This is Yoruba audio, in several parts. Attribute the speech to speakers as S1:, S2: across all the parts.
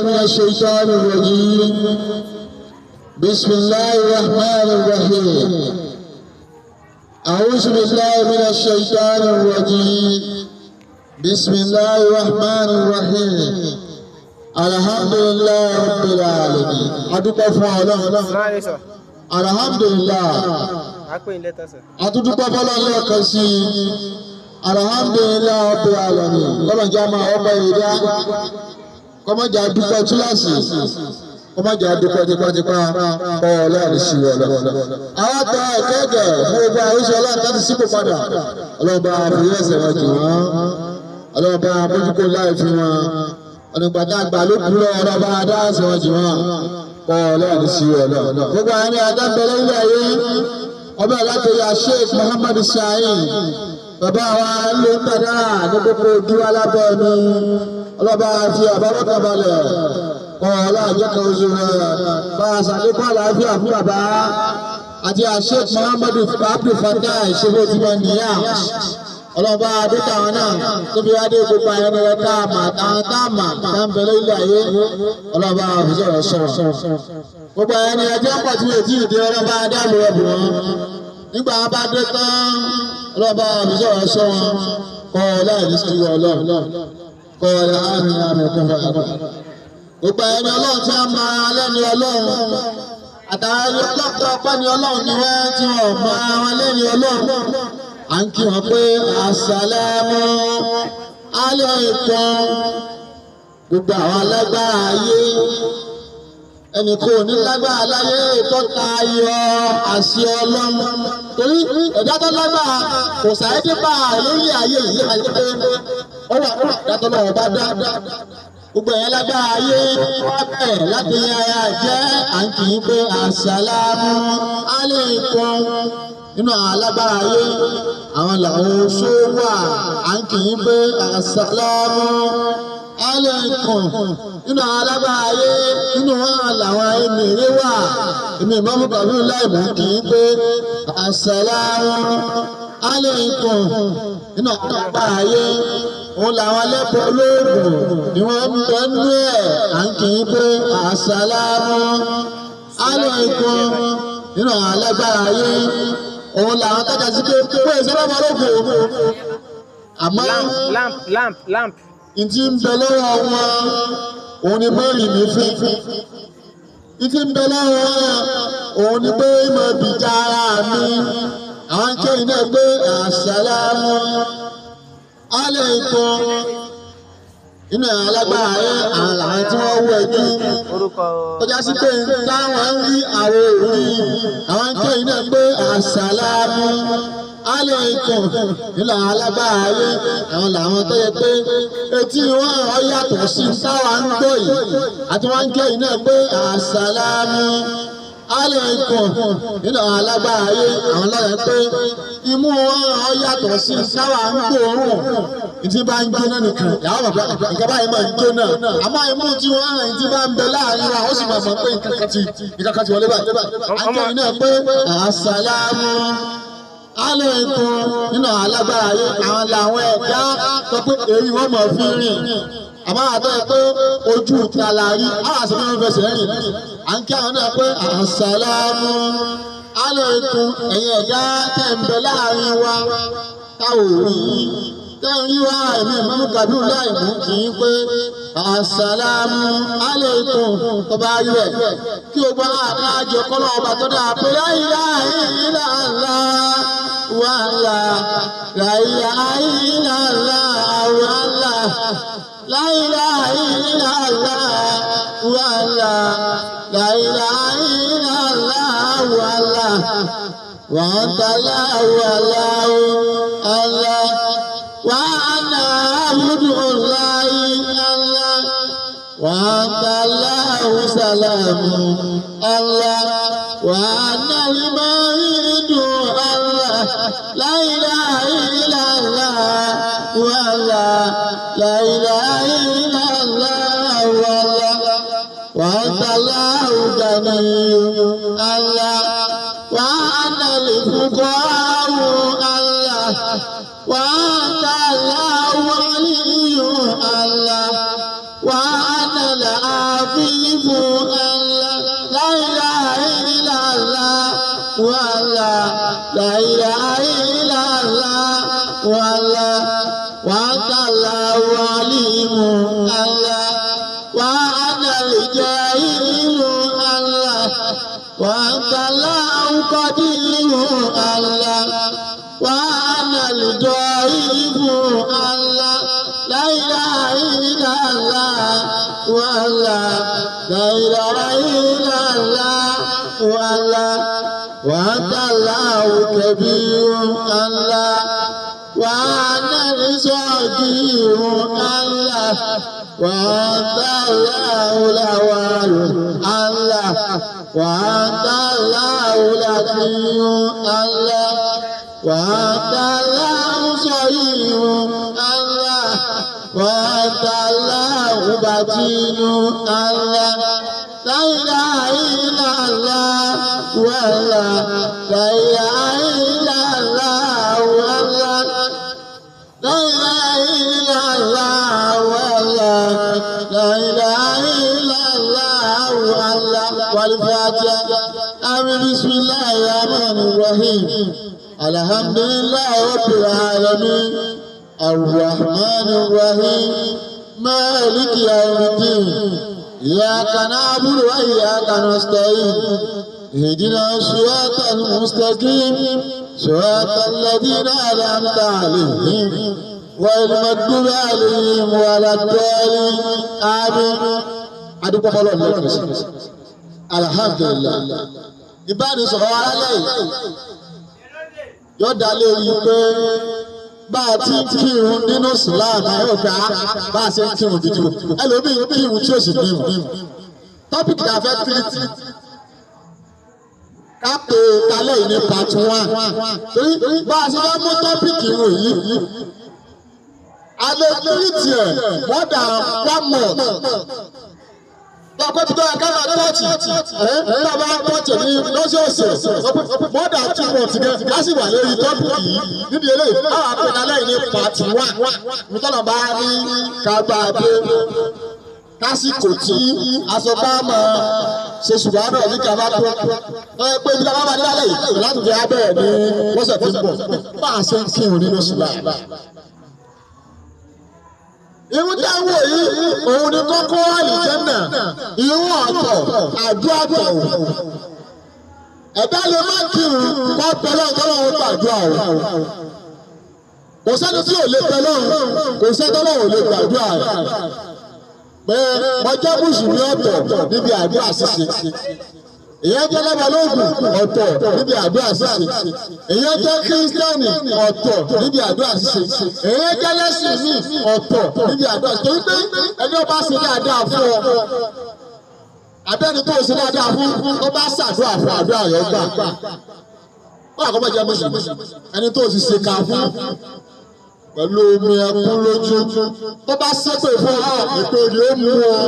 S1: من الشيطان الرجيم. بسم الله الرحمن الرحيم. أعوذ بالله من الشيطان الرجيم. بسم الله الرحمن الرحيم. الحمد لله رب العالمين. Adúpẹ́ fún Ọlọ́run.
S2: Sir, sir.
S1: Alhamdulillah.
S2: A pè yín later, sir.
S1: Atúndúpẹ́ fọlọ́run lẹ́ẹ̀kan sí i. Alhamdulillah rabbil alamin. Kọ́mọ̀jà máa ọpẹ́ ìdá. Kọ́mọ̀jà dúpẹ́ túláàsì. Kọ́mọ̀jà dúpẹ́ tipátipá. Kọ́ ọlọ́run sí ọlọ́. Àwọn tẹ ẹ̀kẹ́gẹ̀ fún gbogbo àrùsọ ọlọ́run tó ti sípò padà. Ọlọ́run bá fi ẹsẹ̀ wọn jù wọ́n. Ọlọ́run bá mójúkó láì fi wọn. Ọ̀nìgbàdá àgbà ló kúrò ọlọ́run bá dá ẹsẹ̀ wọn jù wọ́n. Kọ́ ọlọ́run sí ọlọ́. Gbogbo àwọn ẹni adábẹ́lẹ́ ilé ayé ọbẹ̀ látòrí Sheikh Muhammad Shahin bàbá wa ló ń tẹ̀dá ní gbogbo ojú alábẹ́ mi ọlọ́ba fi àbábọ́kà balẹ̀ kọ́ ọlọ́àjẹ́ kan oṣù rẹ̀ bá a ṣàlékún àlàáfíà fún bàbá àti Sheikh Muhammad Abdul Fatai ṣẹ́fẹ́ tí wọ́n níyà ọlọ́ba adéta wọn náà tóbi wá dé gbogbo àwọn ẹni rẹ̀ tá a mà táwọn tá a mà tá a ń bẹ lórílẹ̀ ayé ọlọ́ba àfisọ̀rọ̀ sọ̀rọ̀ gbogbo àwọn ẹni ẹjẹ́ pọ̀ tí wọ́n ti dé ọlọ́ba adáàbò rẹ̀ bù wọ́n nígbà wọn bá dé tán ọlọ́ba àfisọ̀rọ̀ sọ wọn kọ́ ọlọ́ọ̀ni sí ọlọ́ọ̀ kọ́ ọlọ́ àmì àmì kọfà gbogbo àwọn ẹni ọlọ́run tí wọ́n máa lẹ́nu ọlọ́run àtàwọn ẹni ọlọ́run ọpẹ́ ni ọlọ́run ni wọ́n tí wọ́n máa wọn lẹ́nu ọlọ́run à ń kí wọn pé àsàlámù aláìkùm gbogbo àwọn alágbára ayé ẹnì kò ní lágbára láyé tó tayọ àṣẹ ọlọ́run torí ẹ̀dá tó lágbára kò sàédé bá a lórí ayé yìí àti pé ó wà ẹ̀dá tó lọ́wọ́ bá dá gbogbo ẹ̀yẹ lágbára ayé wọ́n bẹ̀ láti yan ara jẹ́ à ń kì í pé àsàlámù aláìkùm nínú àwọn alágbára ayé àwọn làwọn oṣó wà à ń kì í pé àsàlámù aláìkùm nínú àwọn alágbára ayé nínú wọn làwọn èmìrè wà èmi ìmọ̀mú pẹ̀lú láìmọ̀ kì í pé àsàlámù aláìkùm nínú àwọn alágbára ayé òun làwọn ẹlẹ́bọ olóògùn ni wọ́n ń bẹ nínú ẹ̀ à ń kì í pé àsàlámù aláìkùm nínú àwọn alágbára ayé òun làwọn tọ́jà sí pé pé èso lọ́mọ ológun àmọ́
S2: Lamp, lamp, lamp, lamp.
S1: ntí ń bẹ lọ́wọ́ wọn òun ni mọ́rin mi fún ntí ń bẹ lọ́wọ́ wọn òun ni pé mo bìjà ara mi àwọn kéyìn náà pé àsàlámù aláìkùm inú àwọn alágbára ayé àwọn làwọn tí wọ́n wọ ẹjú
S2: Orúkọ
S1: tọ́já sí pé táwọn ń rí àwọn òrí àwọn kéyìn náà pé àsàlámù aláìkùm nínú àwọn alágbára ayé àwọn làwọn tó yẹ pé etí wọn ọ yàtọ̀ sí táwa ń gbọ́ yìí àti wọn ń kéyìn náà pé àsàlámù aláìkùm nínú àwọn alágbára ayé àwọn lọ́yẹ̀ pé imú wọn ọ yàtọ̀ sí táwa ń gbóòórùn ìtí bá ń jóná nìkan yàrá bàbá nǹkan báyìí máa ń jóná àmọ́ imú tí wọ́n rìn tí bá ń bẹ láàrin wa ó sì máa mọ̀ pé nǹkan kan ti wọlé báyìí. Àjẹyìn náà pé àsàlámù aláìkùm nínú àwọn alágbára ayé àwọn làwọn ẹ̀dá sọ pé èyí wọ́n mọ̀ fi rìn àmọ́ àtọ́ ẹ pé ojú ta la rí àwọn àṣẹ máa ń fẹsẹ̀ rìn à ń kí àwọn náà pé àsàlámù aláìkùm ẹ̀yin ẹ̀dá tẹ̀ ń bẹ láàrin wa tá ò rí tẹ́ ń rí wá ẹ̀mí ìmọ̀mú kàbíù láì mú kì í pé àsàlámù aláìkùm tó bá rí rẹ̀ kí o gbọ́ àkájọ kọ́lọ́ ọba tó dáa pé la ilaha illallah wàhálà la ilaha illallah wàhálà la ilaha illallah wàhálà la ilaha illallah wàhálà wa anta Allahu Allah wa ana abdullahi Allah wa anta Allahu salamu Allah wa ana al-maridu Allah la ilaha illallah wàhálà la ilaha illallah wàhálà wa anta Allahu ganiyyu Allah wa ana al-fuqara'u Allah wa anta Allahu aliyyu Allah wa ana al الله لا إله إلا الله والله لا إله إلا الله والله وأنت الله عليم الله وأنا الجاهل الله وأنت الله قدير الله وأنا الضعيف الله لا إله إلا الله والله لا إله إلا الله والله وأنت الله كبير الله وأنا الصغير الله وأنت الله الأول الله وأنت الله الأخير الله وأنت الله صغير الله وأنت الله بطين الله لا إله إلا الله والله لا إله إلا الله والله لا إله إلا الله والله لا إله إلا الله والله والفاتحة. آمين. بسم الله الرحمن الرحيم. الحمد لله رب العالمين الرحمن الرحيم مالك يوم الدين إياك نعبد وإياك نستعين اهدنا الصراط المستقيم صراط الذين أنعمت عليهم غير المغضوب عليهم ولا الضالين. آمين. Adúpẹ́ fọ́lọ́run lẹ́ẹ̀kan sí. Alhamdulillah. Ìbánisọ̀rọ̀ alẹ́ yìí yóò dá lórí pé bá a ti ń kírun nínú Islam ayọ̀ pé bá a ṣe ń kírun gidi o, ẹlòmíì ń kírun tí ó sì kírun. Topic tá a fẹ́ treat ká pè talẹ́ yìí ní part 1, torí bá a ṣe fẹ́ mú topic irun yìí a lè treat ẹ̀ more than 1 month. Lọ́pẹ́ tí bẹ́ẹ̀ ká máa tọ́ọ̀tì ẹ̀ bá tọ́ọ̀tì ní lọ́sọ̀ọ̀sẹ̀ more than 2 months gan ká sì wà lórí topic yìí. Nídìí eléyìí àwọn àpẹẹrẹ alẹ́ yìí ní part 1 nítorí bá ní ká bá a dé kásìkò tí aṣọ bá máa ṣe ṣùgbọ́n náà ní ká bá tó ẹ pé ibi tá a bá máa dé lálẹ́ yìí láti fi abẹ́rẹ́ ní lọ́sẹ̀ tí ń bọ̀ bá a ṣe ń kírun nínú Islam. Irun tí a wò yìí òun ni kọ́kọ́ àlìjẹ́nà, irun ọ̀tọ̀ àdúrà tọ̀. Ẹ̀dá lè má kírun kọ́ pẹ́lú ọ̀tọ́lọ́run gbàdúrà o. Kò sẹ́ni tí ò lè pẹ́lú ọ̀run, kò sẹ́ni tí ò lè gbàdúrà rẹ̀. Pé mo jẹ́ mùsùlùmí ọ̀tọ̀ níbi àdúrà ṣíṣe. Ìyẹn jẹ́ lọ́balóògùn ọ̀tọ̀ níbi àdúrà ṣíṣe. Ìyẹn jẹ́ kírísítẹ́nì ọ̀tọ̀ níbi àdúrà ṣíṣe. Ìyẹn jẹ́ lẹ́sìn míì ọ̀tọ̀ níbi àdúrà ṣíṣe. Torí pé ẹni ọba ṣe dáadáa fún ọ, abẹ́ni tó ṣe dáadáa fún ọ bá ṣàdúrà fún àdúrà rẹ̀ gbà. Wọ́n àkọ́kọ́ jẹ́ mùsùlùmí. Ẹni tó sì ṣe kà fún pẹ̀lú omi ẹkún lójú tó bá ṣépè fún ọ, èpè rẹ̀ ó mú ọ.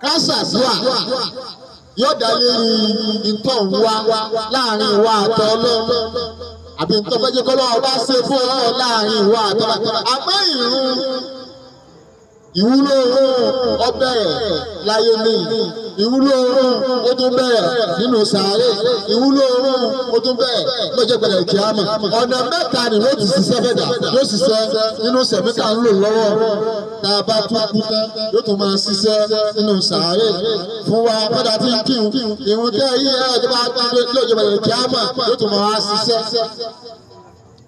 S1: Kásàdúà yóò dá lérí ntọ́ ń wá láàrin ìwà àtọ́ ọlọ́run àbí ntọ́ fẹ́ jẹ́ kọ́ lọ́wọ́ bá ṣe fún ọ láàrin ìwà àtọ́ ọlọ́run. Àmọ́ ìrun ìwúlò ó bẹ̀rẹ̀ láyé ní, ìwúlò ó tún bẹ̀rẹ̀ nínú sàárè, ìwúlò ó tún bẹ̀rẹ̀ lọ́jọ́ gbẹ̀dẹ̀ kíámà. Ọ̀nà mẹ́ta ni ló ti ṣiṣẹ́ fẹ́dà, yóò ṣiṣẹ́ nínú sẹ̀mítà ń lò lọ́wọ́. Tá a bá tún kú tán yóò tún máa ṣiṣẹ́ nínú sàárè fún wa. Fẹ́dà tí ń kírun ìrun tẹ́ yí ẹ̀ tó bá lọ́jọ́ gbẹ̀dẹ̀ kíámà yóò tún máa ṣiṣẹ́.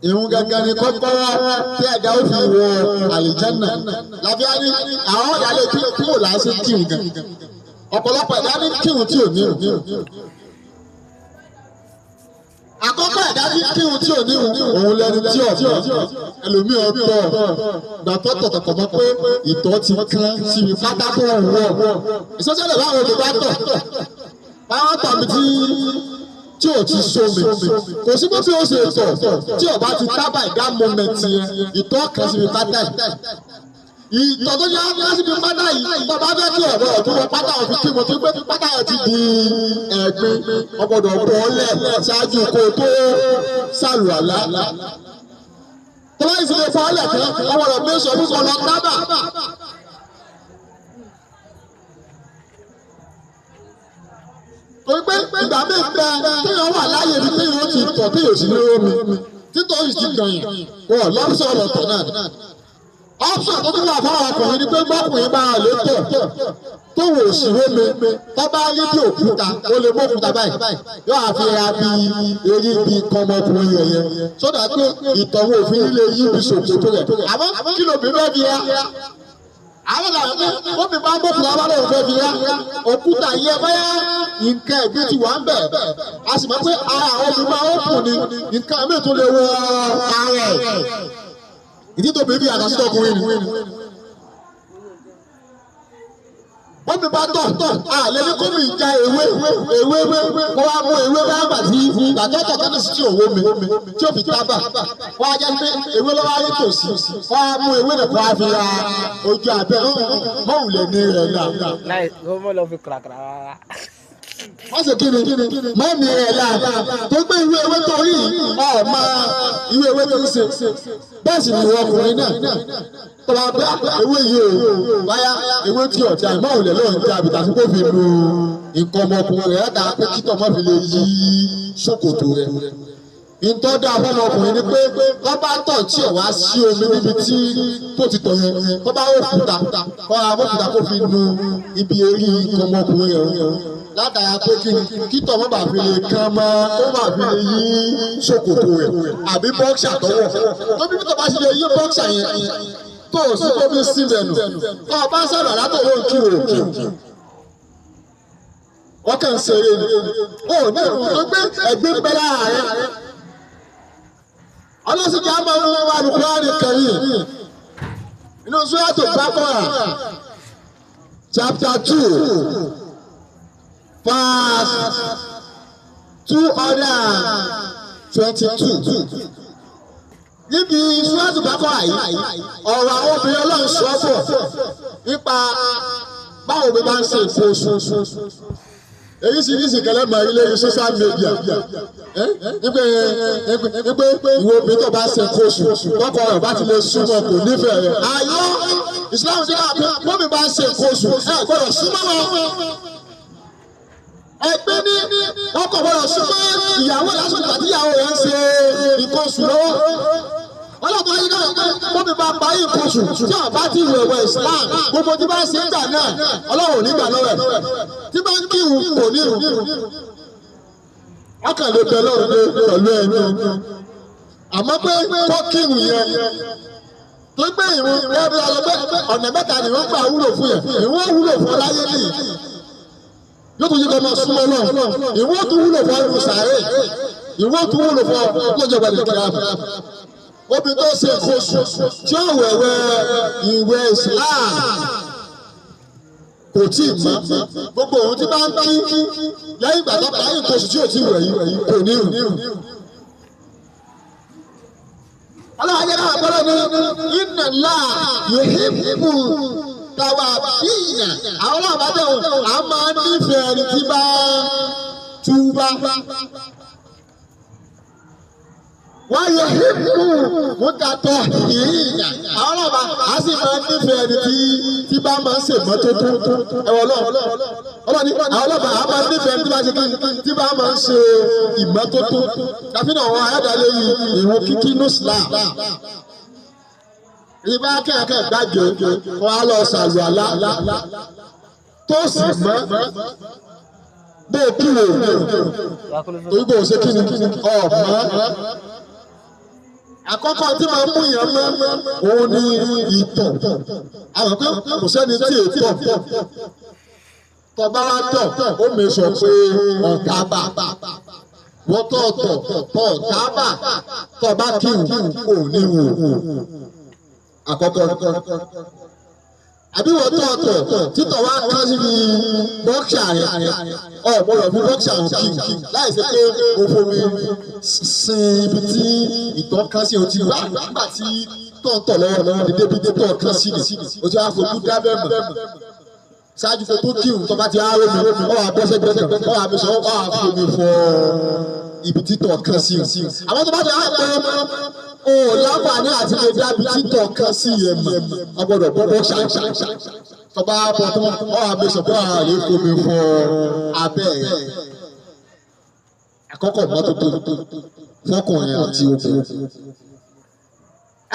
S1: Ìrun gangan ni kọ́kọ́rọ́ tí ẹ̀dá ó fi wọ àlìjẹ́nà. Làbíá ní àwọn ọ̀dà lè kí kúrò láti kírun gan. Ọ̀pọ̀lọpọ̀ ẹ̀dá ní kírun tí ò ní ìrun. Àkọ́kọ́ ẹ̀dá ní kírun tí ò ní ìrun òun lẹni tí ọ̀tọ̀ ẹlòmíì ọ̀tọ̀ gbàtọ́ tọ̀tọ̀kọ̀ mọ́ pé ìtọ̀ ti kán síbi pátákó wọ̀. Ìsọ́sẹ́lẹ̀ báwọn olùbá tọ̀ báwọn tọ̀ mi tí o ti sómi kò sí bó fi ó ṣe tọ̀ tí o bá ti tábà ìdá moment yẹn ìtọ̀ kan síbi pátá yìí ìtọ̀ tó yá kan síbi pátá yìí tó bá fẹ́ kí ọ̀rọ̀ ọ̀tún wọ pátá òfin kí mo ti gbé pátá yẹn ti di ẹ̀gbin ọgbọ́dọ̀ bọ́ ọ́lẹ̀ ṣáájú kó o tó ṣàlùwàlá tó bá yìí sì lè fọ́ ọ́lẹ̀ tán ọgbọ́dọ̀ gbé sọ fún ọlọ́ tábà Torí pé ìgbà míì bẹ téèyàn wà láàyè ibi téèyàn ti tọ̀ téèyàn sì ní omi títọ́ yìí ti gbọ̀nyàn wọ́n lọ́sọ̀ ọ̀rọ̀ tọ̀ náà. Option tó tún wà fáwọn ọkùnrin ni pé bọ́kùnrin bá lè tọ̀ tó wò sí rómi tó bá rí bí òkúta ó lè mú òkúta báyìí yóò àfi ra bí eré bí nǹkan ọmọkùnrin rẹ̀ yẹn sódà pé ìtọ̀wọ̀ òfin líle yí bí ṣòkòtò rẹ̀ àmọ́ kí lóbi bẹ́ẹ̀ fi ra àwọn làwọn pé bómi bá bókùnrin bá lóun fẹ́ fi ra òkúta yẹn báyà nǹkan ẹ̀gbin ti wà ń bẹ̀ a sì mọ̀ pé ara àwọn obìnrin máa ń kùn ní nǹkan mìíràn tó lè wọ ara ẹ̀ ìdí tó bèbí àtàsí ọkùnrin ni. Bómi bá tọ̀ àlẹ́ ní kómi já ewé ewé kó wá mú ewé bá gbà tí gbàtọ́ tọ̀ kánú sí tí òwò mi tí ò fi tábà kó wá jẹ́ pé ewé lọ́wọ́ ayé tòsí kó wá mú ewé náà kó wá fi ra ojú abẹ́ mọ́wùlẹ̀ ní rẹ̀ náà.
S2: Láì kó mọ́ lọ fi kàràkàrà rárá.
S1: Wọ́n sì kí ni mọ́mí rẹ̀ là tó gbé ìwé ewé tó rí ọ̀ máa ìwé ewé tó ń ṣe bẹ́ẹ̀ sì ni ìwọ ọkùnrin náà tó bá bá ewé yìí o báyà ewé tí ọ̀tí àìmọ́ òlẹ̀ lóun jẹ́ àbìtà tí kò fi lu nǹkan ọmọkùnrin rẹ̀ látara pé kítọ̀ mọ́ fi lè yí ṣòkòtò rẹ̀. Ìtọ́jú afọmọkùnrin ni pé kọ́ bá tọ̀ tí ò wá sí omi níbi tí tó ti tọ̀ yẹn kọ́ bá òkúta kọ́ ra òkúta kó fi nu ibi eré nǹkan ọmọkùnrin rẹ̀ látara pé kí ni kítọ̀ mọ́ bá fi lè kán mọ́ kó bá fi lè yí ṣòkòtò rẹ̀ àbí bọ́ksà tọwọ́ tó bí tó bá sì lè yí bọ́ksà yẹn tó o sì tóbi sílẹ̀ nù kọ́ ọ bá sọ̀rọ̀ látọ̀ ló ń kí o kí wọ́n kàn ń ṣeré ni ó ní ìrùn tó gbé ẹ̀gbin pẹ́ lára rẹ̀ ọlọ́sìn kí a máa ń wá Al-Qur'ani Karim inú Suratu Baqara chapter 2 verse 222 níbi Suratu Baqara yìí ọ̀rọ̀ àwọn obìnrin Ọlọ́run sọ bọ̀ nípa báwo bí bá ń ṣe nǹkan oṣù oríṣiríṣi kẹlẹ mọ ilé social media nígbè ìwé obìnrin tó bá ṣe nǹkan oṣù tọkọ rẹ̀ bá ti lè súnmọ́ kò nífẹ̀ẹ́ rẹ̀ ayọ́ Islam ti ká pé bómi bá ṣe nǹkan oṣù ẹ gbọ́dọ̀ súnmọ́ wọn ẹgbẹ́ ní ọkọ gbọ́dọ̀ súnmọ́ ìyàwó lásìkò ìgbà tí ìyàwó rẹ̀ ń ṣe nǹkan oṣù lọ́wọ́ ọlọ́pàá yìí náà bómi bá parí nǹkan oṣù tí ọba ti wẹ̀wẹ̀ Islam gbogbo tí bá ṣe ń gbà náà Ọlọ́run ò ní gbà lọ́wọ́ ẹ̀ tí bá ń kírun kò ní ìrun ọkàn lè bẹ lọ́run pé pẹ̀lú ẹnu àmọ́ pé kó kírun yẹn tó gbé ìrun lẹ́bi ọlọ́pẹ́ ọ̀nà mẹ́ta ni wọ́n gbà wúlò fún yẹn ìwọ́n wúlò fún ọláyé nìyí yóò tún yí kọ́ máa súnmọ́ náà ìwọ́n tún wúlò fún ọdún sàárè ìwọ́n tún wúlò fún ọlọ́jọ́ gbàdé kíláàmù obìnrin tó ṣe nǹkan oṣù tí ó wẹ̀wẹ̀ ìwẹ̀ Islam kò tí ì mọ́ gbogbo òun tí bá ń kí lẹ́yìn ìgbà tó parí nǹkan oṣù tí ò tí ì wẹ̀ yìí kò ní rùn. Ọlọ́run ajẹ́ káwọn gbọ́dọ̀ ní inna Allah yuhibbu tawabina àwọn ọlọ́run bá dẹ̀hùn à máa ń nífẹ̀ẹ́ ẹni tí bá túbá. Wọ́n yọ hípù mútatọ̀ yìí àwọn ọlọ́ba a sì máa ń nífẹ̀ẹ́ ẹni tí bá máa ń ṣèmọ́tótó ẹ̀wọ̀n náà ọlọ́ni àwọn ọlọ́ba a máa ń nífẹ̀ẹ́ ẹni tí bá ṣe kí tí bá máa ń ṣe ìmọ́tótó káfíńnà àwọn aládàálẹ̀ yìí ìwọ̀n kíkí nùsùlá ìbá kẹ́kẹ́ gbàgbé kó a lọ sàlù àlá tó sì mọ́ bó o kí wò torí bó o ṣe kí ni ọ̀ mọ́ àkọ́kọ́ tí máa mú yàn mọ́ òun ni ìtọ̀ àwọn pé kò sẹ́ni tí ètò tọba wa tọ̀ ó mi sọ pé ọ̀tá bà wọ́n tọ̀ tọ̀ tọ̀ ọ̀tá bà tọba kí wù ò ní wù àkọ́kọ́ àbí wọ́n tọ̀ tọ̀ títọ̀ wá kán síbi bọ́ksà rẹ̀ ọ̀ gbọ́dọ̀ fi bọ́ksà hàn kí láì ṣe pé o fomi sin ibi tí ìtọ̀ kán sí o ti wá nígbà tí tọ̀ntọ̀ lọ́wọ́ lọ́wọ́ ní débi dé tọ̀ kán sí ni o ti wá fojú dábẹ́ mọ̀ ṣáájú kó tó kírun tó bá ti á rómi ọ wà bọ́ sẹ́gbẹ́ kan ọ wà fi sọ ọ wà fomi fọ ibi títọ̀ kán sí o àwọn tó bá ti á pẹ́ o láǹfààní àti lè dábi títọ̀ kan sí yẹn mọ̀ ọ gbọ́dọ̀ bọ́ bọ́ ṣáṣá tọba bọ̀ tó ọ wà mẹ́sàn pé àwọn àlè fomi fọ abẹ́ rẹ̀. Àkọ́kọ́ mọ́tótó fọkùnrin àti obìnrin.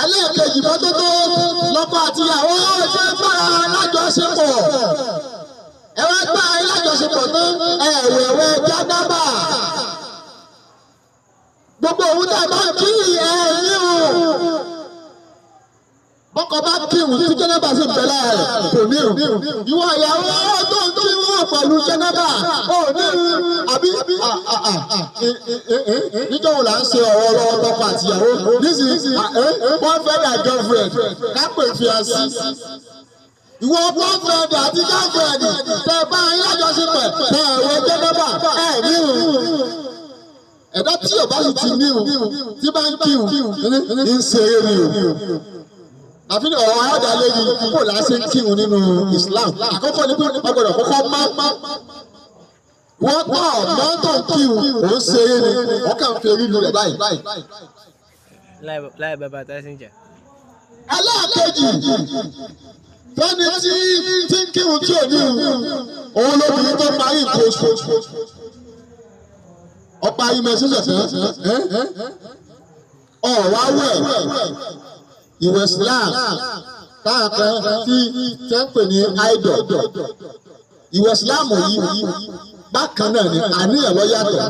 S1: Ẹlẹ́ẹ̀kejì mọ́tótó lọ́kọ àti ìyàwó ṣe ń bára lájọṣepọ̀. Ẹ wá gbá ayé lájọṣepọ̀ tán ẹ̀wẹ̀wẹ̀ jádábà. Gbogbo òun tá a bá kí ẹ̀yìn o. Bọ́kọ bá kírun tí jẹ́nẹ́bà sì ń bẹ lára rẹ̀ kò ní ìrun. Ìwọ ìyàwó tó ń kírun pẹ̀lú jẹ́nẹ́bà ò ní ìrun àbí níjọ́ wo là ń ṣe ọ̀rọ̀ ọlọ́wọ́ tọkọ àtìyàwó nísìnyí boyfriend and girlfriend kápẹ́ fiancé. Ìwọ boyfriend àti girlfriend tẹ bá yín lájọṣepọ̀ tẹ ẹ̀wẹ̀ jẹ́nẹ́bà ẹ̀ ní ìrun. Ẹ̀dá tí ò bá sì ti ní ìrun tí bá ń kírun ń ṣeré ni o. Àfi ní ọ̀rọ̀ aládàálẹ̀ yìí kò láṣẹ kírun nínú Islam. Àkọ́kọ́ ni pé ọgbọ́dọ̀ kọ́kọ́ má wọ́n tọ̀ mọ́tò kírun ò ń ṣeré ni wọ́n kàn fi orí lu rẹ̀ báyìí.
S2: Láì bàbá tá sí ń jà.
S1: Ẹlẹ́ẹ̀kejì fẹ́ni tí ń kírun tí ò ní òun lóbìnrin tó parí nǹkan oṣù. Ọ̀pá ìmọ̀ ẹ̀ṣẹ̀ṣẹ̀ tán ọ̀wá wẹ̀ ìwẹ̀ Islam táwọn kan tí tẹ́ ń pè ní idol. Ìwẹ̀ Islam yìí bákan náà ni àníyàn ló yàtọ̀.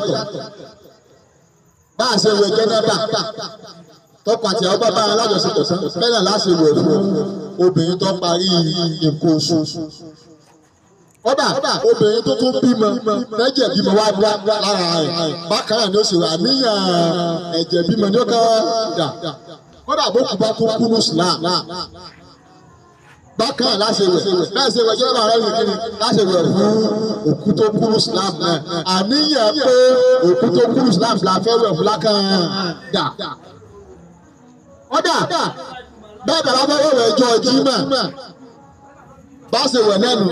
S1: Bá a ṣe wẹ̀ jẹ́nẹ́bà tọkọ àti àwọn bàbá alájọṣepọ̀ tán bẹ́ẹ̀ náà láṣẹ wẹ̀ fún obìnrin tó parí nǹkan oṣù. Kódà obìnrin tó tún bímọ lẹ́jẹ̀ bímọ wá dá lára rẹ̀ bákan náà ni ó sì wà níyàn ẹ̀jẹ̀ bímọ ní ó kàn dà. Kódà bó kú bá tún kú ní Islam bákan náà láṣẹ wẹ̀ bẹ́ẹ̀ ṣe wẹ̀ jẹ́rọ ààrẹ nìkíni láṣẹ wẹ̀ fún òkú tó kú ní Islam náà àníyàn pé òkú tó kú ní Islam la fẹ́ wẹ̀ fún lákàn dà. Kódà bẹ́ẹ̀ bàbá fẹ́ wẹ̀ ẹjọ́ Jímọ̀ bá ṣe wẹ̀ lẹ́nu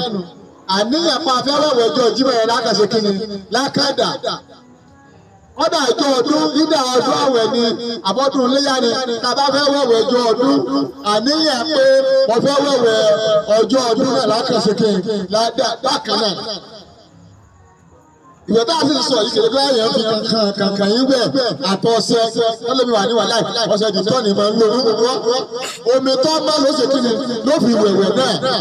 S1: àníyàn pa fẹ́ wẹ̀ ẹjọ́ Jímọ̀ yẹn lákàṣe kíni lákàdà. Kódà ìjọ ọdún dídá ọdún àwẹ̀ ni àbọ̀dún iléyá ni tàbá fẹ́ wẹ̀wẹ̀ ọjọ́ ọdún àníyàn pé mo fẹ́ wẹ̀wẹ̀ ọjọ́ ọdún náà lákàṣe kíni lákàn náà. Ìwé tá a sì sọ yìí kèrè báyìí fi kankan kankan yín wẹ̀ àtọ̀ọ̀sẹ̀ ọlọ́mi wà ní wàhálà ọ̀sẹ̀ dìtọ́ ni máa ń lò omi tó máa ló ṣe kíni ló fi wẹ̀wẹ̀ náà.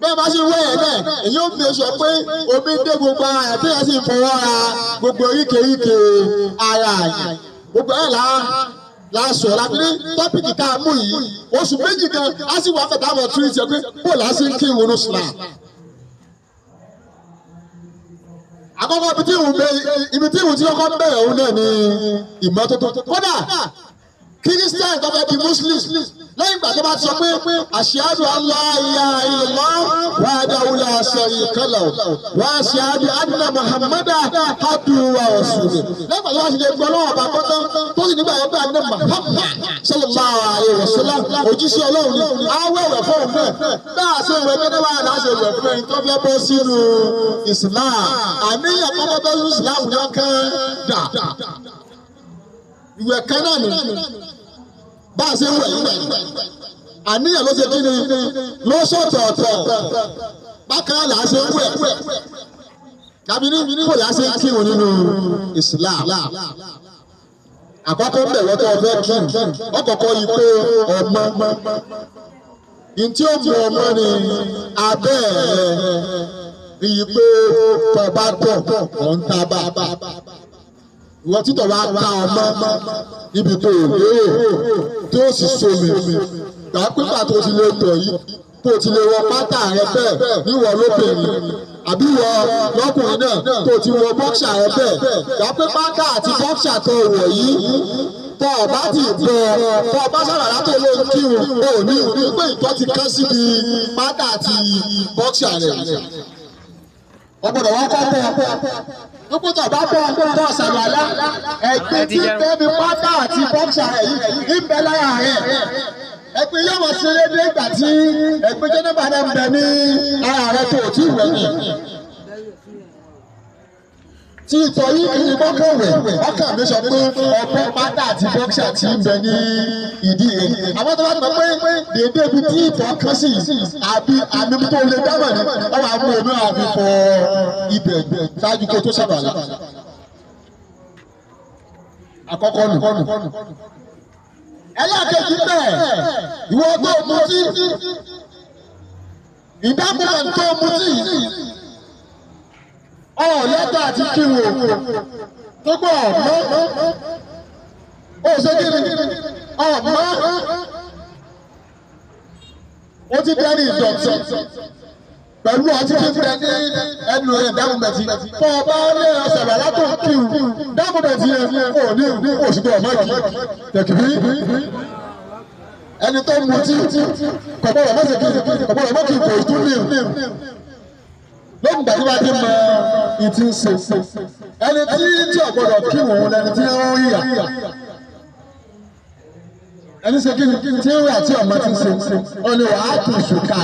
S1: Bẹ́ẹ̀ bá ṣe wẹ̀ ẹ̀ náà èyí ó fi sọ pé omi dé gbogbo ara ẹ̀ tí ẹ̀ sì ń fọwọ́ ra gbogbo oríkèéríkèé ara ẹ̀ gbogbo ẹ̀ la sọ láti ní tọ́pìkì tá a mú yìí oṣù méjì kan á sì wà fẹ̀tà àwọn tírìtì ẹ̀ pé bó la ṣe ń kí ìwòrán sùlá. Àkọ́kọ́ ibi tí ìwọ̀n tí kọ́kọ́ bẹ̀rẹ̀ òun náà ni ìmọ́tótó. Kódà Kírísítẹ́nì tó fẹ́ di Muslim lẹ́yìn ìgbà tó bá ti sọ pé ashhadu an la ilaha illallah wahdahu la sharika lahu wa ashhadu anna Muhammadan abduhu wa rasuluhu. Lẹ́yìn ìgbà tó bá ti lè gbọ́ lọ́wọ́ ọba kọ́tán tó sì nígbà yẹn pé àná Muhammad sallallahu alaihi wasallam òjíṣẹ́ Ọlọ́run ni á wẹ̀wẹ̀ fóun náà bá a ṣe wẹ̀ gẹ́gẹ́ bá a ṣe wẹ̀ fún ẹni tó fẹ́ bọ́ sínú Islam àníyàn kọ́kọ́ bọ́ sínú Islam ní ọkàn dà ìwẹ̀ kan náà nù bá a ṣe wẹ̀ àníyàn ló ṣe kíni ló ṣọ̀tọ̀ọ̀tọ̀ bákan là á ṣe wẹ̀ tàbí ní kò là á ṣe kírun nínú Islam. Àkọ́kọ́ ń bẹ̀rẹ̀ tó fẹ́ kírun ọkọ̀ọ̀kọ́ yìí pé ọmọ ntí ó mú ọmọ ni abẹ́ ẹ̀ rí i pé tọba tọ̀ ọ̀ ń tábà ìwọ títọ̀ wá ká ọmọ níbi tó o lérò tó o sì somi gbà pípa tó ti lè tọ̀ yìí tó o ti lè wọ pátá rẹ bẹ́ẹ̀ níwọ̀ lóbìnrin àbí wọ lọ́kùnrin náà tó o ti wọ bọ́ksà rẹ bẹ́ẹ̀ gbà pé pátá àti bọ́ksà tó o wọ̀ yìí tọ́ ọ bá ti bọ̀ tọ́ ọ bá sábà látò ló ń kírun o ní ìwé pé ìtọ́ ti kán síbi pátá àti bọ́ksà rẹ ọgbọ́dọ̀ wọn kọ́ bọ̀ gbogbo tó bá bọ̀ tó ṣàlùwàlá ẹ̀gbin tí ń bẹ mi pátá àti bọ́ksà rẹ̀ yìí ń bẹ lára rẹ̀ ẹ̀gbin yóò mọ̀ sí lédè ìgbà tí ẹ̀gbin jẹ́nẹ́bà náà ń bẹ ní ara rẹ̀ tó tí wẹ̀ ní. Tí ìtọ̀ yìí kì í mọ́kànwẹ̀ ọkàn mi sọ pé ọ̀pọ̀ pátá àti bọ́ksà ti ń bẹ ní ìdí rẹ̀. Àwọn tó bá ti mọ̀ pé dédé ibi tí ìtọ̀ kan sí àbí àmì tó lè dámọ̀ ni wọ́n máa mú omi àfi fọ ibẹ̀ ṣáájú kó tó sábàlá. Àkọ́kọ́ nù. Ẹlẹ́ẹ̀kejì bẹ́ẹ̀ ìwọ tó mutí ìdámúmọ̀ tó mutí ọ̀lẹ́tọ̀ àti kíwò gbogbo ọ̀mọ́ ó ṣe kíni ọ̀mọ́ ó ti dẹ́ni ìdọ̀tí pẹ̀lú ọtí tí ń bẹ ní ẹnu rẹ̀ dámúmẹ̀tì fún ọba ní ọ̀sẹ̀ rẹ̀ látò kíwò dámúmẹ̀tì yẹn ò ní òṣùpọ̀ ọ̀mọ́ kì tẹ̀kìbí ẹni tó mutí kọ̀bọ̀rọ̀ mọ́sẹ̀ kí kọ̀bọ̀rọ̀ mọ́ kí kò tún ní lóògùn gbàgbé bá ti mọ ìtì ń ṣe ẹni tí ò gbọdọ̀ kí òun lẹni tí ń ríyà ẹni ṣe kí ni tí ń rà tí ọmọ ti ń ṣe ọ ni wàá tún ṣùkà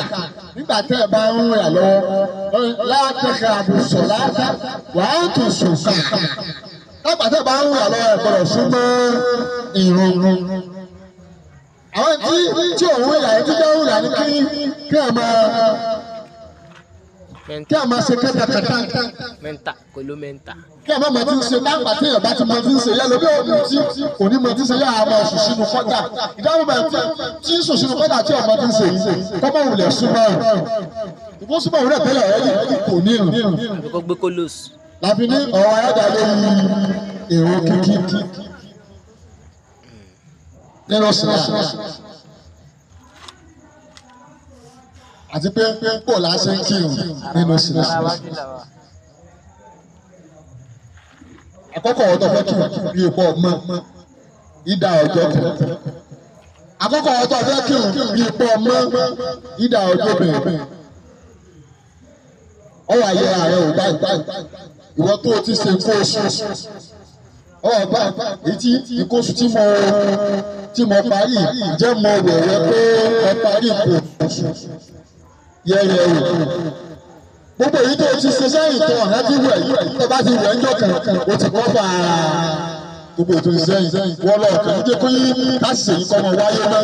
S1: nígbà tẹ́ ẹ bá ń rà lọ́wọ́ látẹ̀kẹ́ àbùsọ̀ látà wàá tún ṣùkà nígbà tẹ́ ẹ bá ń rà lọ́wọ́ ẹ gbọdọ̀ súnmọ́ ìrun. Àwọn tí òun rà ẹ tí jẹ́ òun rà ní kí ẹ máa kí a máa ṣe kátàkátà.
S2: Mẹ́ta kò ló mẹ́ta.
S1: Kí a máa máa ti ń ṣe lápá tí èèyàn bá ti máa ti ń ṣe yálò bí òun tí kò ní máa ti ń ṣe yára máa sùn sínú kọ́tà. Ìdáhùn máa tí ń sùn sínú kọ́tà tí ọmọ ti ń ṣe yìí kọ́mọ wulẹ̀ súnmọ́ ọ̀. Ìfún súnmọ́ òwúrẹ̀ tẹ́lẹ̀ rẹ̀ kò ní ìrù.
S2: Àbí kó gbé kólóòsì.
S1: Láfi ní ọ̀rọ̀ ayáda lórí èrò kíkí. Nínú sinmi àti pé kò láṣẹ ń kírun nínú sinmi. Àkọ́kọ́ ọ̀tọ̀ fẹ́ kírun bí ipò ọmọ ìdá ọjọ́ kan. Àkọ́kọ́ ọ̀tọ̀ fẹ́ kírun bí ipò ọmọ ìdá ọjọ́ bẹ̀rẹ̀. Ọwọ́ ayé ààrẹ ò báyìí. Ìwọ tó o ti ṣe nǹkan oṣù. Ọwọ́ báyìí èyí tí nǹkan oṣù tí mo parí jẹ́ mo wẹ̀wẹ̀ pé mo parí nǹkan oṣù. Yẹ̀yẹ̀ o gbogbo èyí tó o ti ṣe sẹ́yìn tó ọ̀nà ti wẹ̀ tó bá ti wẹ̀ ńjọ́ kan o ti kọ́ fà á gbogbo ètò ìsẹ́yìn wọ́n lọ kàn ní jẹ́ kó yí káṣíṣe yìí kọ́ ọmọ wáyé mọ́.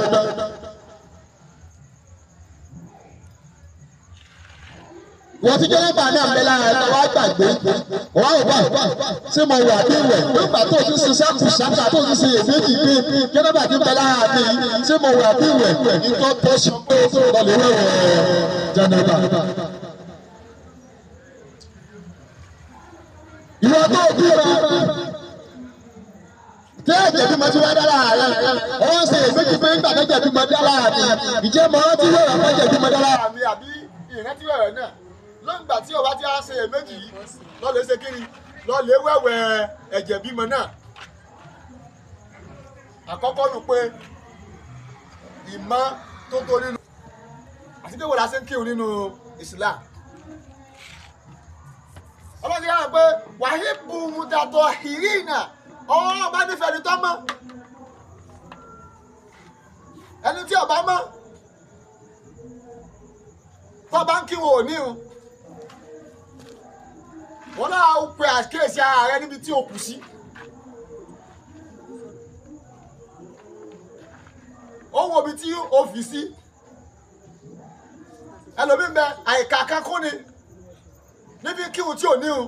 S1: Wọ́n ti jẹ́ nípa náà ń bẹ lára ẹ̀ wá gbàgbé wọ́n á wà ṣé mo wà bí wẹ̀ nígbà tó o ti ṣe ṣàkùṣàkà tó o ti ṣe èméjì pé jẹ́nẹ́bà ti ń bẹ lára mi ṣé mo wà bí wẹ̀ nǹkan tó ṣe pé lọ́lẹ̀ wẹ̀wẹ̀ jẹ́nẹ́bà. Ìwọ tó o bí rẹ tí ẹ̀jẹ̀ bí mo ti wá dára rẹ wọ́n ṣe èméjì pé nígbà tó jẹ̀ bí mo dára mi ìjẹ́ mo rántí wẹ̀rẹ̀ mọ́ jẹ̀ bí mo dára mi àbí ìrántí wẹ̀rẹ̀ náà lóńgbà tí ọba ti á ṣe èméjì yìí lọ́lẹ̀ ṣe kiri lọ́lẹ̀ wẹ̀wẹ̀ ẹ̀jẹ̀ bímọ náà. Àkọ́kọ́ nu pé ìmọ̀ tó tó nínú àti pé wọ́n la ṣe ń kírun nínú Islam. Ọlọ́run ti yára pé wàhíbù mùtàtọ̀ hìrìnà ọ̀rọ̀ ọba nífẹ̀ẹ́ ni tọ́ mọ́ ẹni tí ọba mọ́ tó bá ń kírun ò ní o wọn náà pe àkíyèsí ara rẹ níbi tí o kù sí. Ó wo ibi tí o fi sí ẹlòmíín bẹ àìkà kankún ni níbi kírun tí ò ní o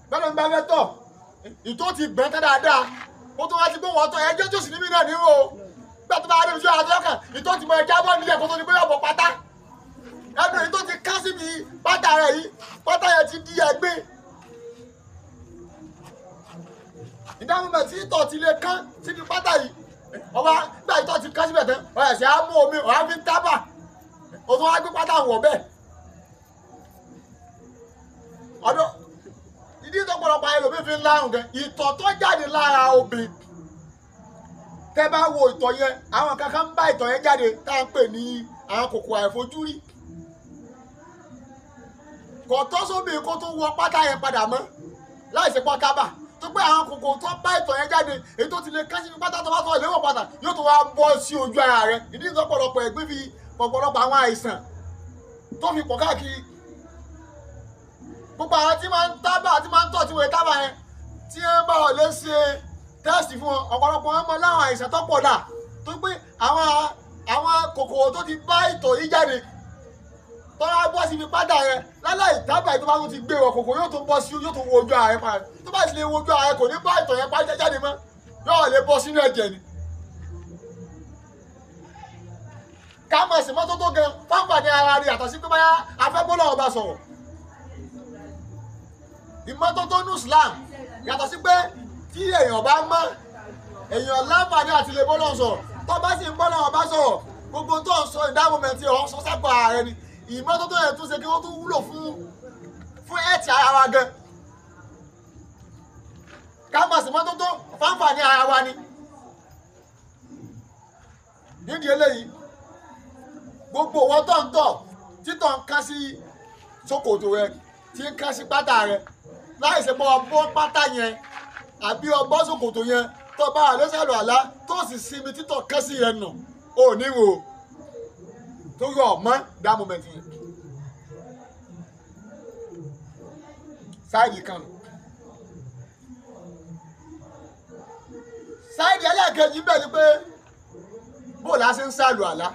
S1: bẹ́ẹ̀ ló ń bá fẹ́ tọ̀ ìtò ti gbẹ́n tán dáadáa ó tún wá ti gbóhùn ọtọ ẹjọ́ tó sì níbí náà ní o gbà tó bá dé ibi tí wọ́n á kàn ìtò ti mọ ẹja bọ́ nílẹ̀ kó tó ní bóyá ọ̀bọ̀ pátá ẹnu èyí tó ti ká síbi pátá rẹ̀ yìí pátá yẹn ti di ẹgbẹ́ ìdáhùn mẹ́ tí ìtọ̀ ti lè kán síbi pátá yìí ọba gbà ìtọ̀ ti kán síbẹ̀ tán ọ̀rẹ́ á mú omi ọ̀rá fi ń tábà ó tún wá gbé pátá wọ̀ bẹ́ẹ̀ ọdún ìdí tó pọ̀lọpọ̀ ẹlòmíín fi ń lárùn gẹ ìtọ̀ tó jáde lára obìnrin tẹ́ bá wo ìtọ̀ yẹn àwọn kankan ń bá ìtọ̀ yẹn jáde tá à ń pè ní àwọn kòkòrò àìfojúrí kò tọ́ sóbì kó tó wọ pátá yẹn padà mọ́ láì ṣe pọ́ tábà tó pé àwọn kòkòrò tó bá ìtọ̀ yẹn jáde èyí tó ti lè kán síbi pátá tó bá tọ̀ léwọ̀ padà yóò tó wá bọ́ sí ojú ara rẹ ìdí tó pọ̀lọpọ̀ ẹ̀gbín fi pọ̀pọ̀lọpọ̀ àwọn àìsàn tó fi pọ̀ káàkiri. Gbogbo àwọn tí máa ń tábà tí máa ń tọ̀ tí wọ́n tábà yẹn tí wọ́n bá ọ̀ lè ṣe tẹ́sì fún wọn, ọ̀pọ̀lọpọ̀ wọn mọ láwọn àìsàn tó pọ̀ dà tó pé àwọn kòkòrò tó ti bá ìtọ̀ yìí jáde tọ́lá bọ́ síbi pátá yẹn láláì tábà tó bá tún ti gbé wọ kòkòrò yóò tún bọ́ sí, yóò tún wo ojú ara yẹn padà. Tó bá sì lè wo ojú ara yẹn kò ní bá ìtọ̀ yẹn pátá jáde mọ́, yóò lè bọ́ sínú ẹ̀jẹ̀ ni. Ká máa sì mọ́tótó gan fáǹfààní ara rẹ̀ àtàsí pé báyà afẹ́bọ́lọ́ ọba sọ̀rọ̀. Ìmọ́tótó ní Islam yàtọ̀ sí pé tí èèyàn bá mọ́ èèyàn láǹfààní àti lè bọ́lọ́ sọ̀rọ̀. Tó bá sì ń bọ́lọ́ ọba sọ̀rọ̀ gbogbo tó ń sọ ìdáàbòmẹ̀tì ọ̀hún sọ sápò ààrẹ ni. Ìmọ́tótó yẹn tún ṣe kí wọ́n tún wúlò fún ẹ̀tì ara wa gan. Ká máa sì mọ́tótó fáǹfààní ara wa ni. Nídìí eléyìí gbogbo wọn tó ń tọ̀ títọ̀ ń ká sí ṣòkòtò rẹ tí ń ká sí pátá rẹ láì ṣe pé ọbọ̀ pátá yẹn àbí ọbọ̀ ṣòkòtò yẹn tó bá wà lọ́sẹ̀ àlọ́ àlá tó sì sinmi títọ̀ ká sí yẹn nù ò ní wò tó yọ ọmọ dá moment yẹn. Sáìdì kan nù. Sáìdì ẹlẹ́ẹ̀kejì bẹ́ẹ̀ ni pé bó la ṣe ń sàlù àlá.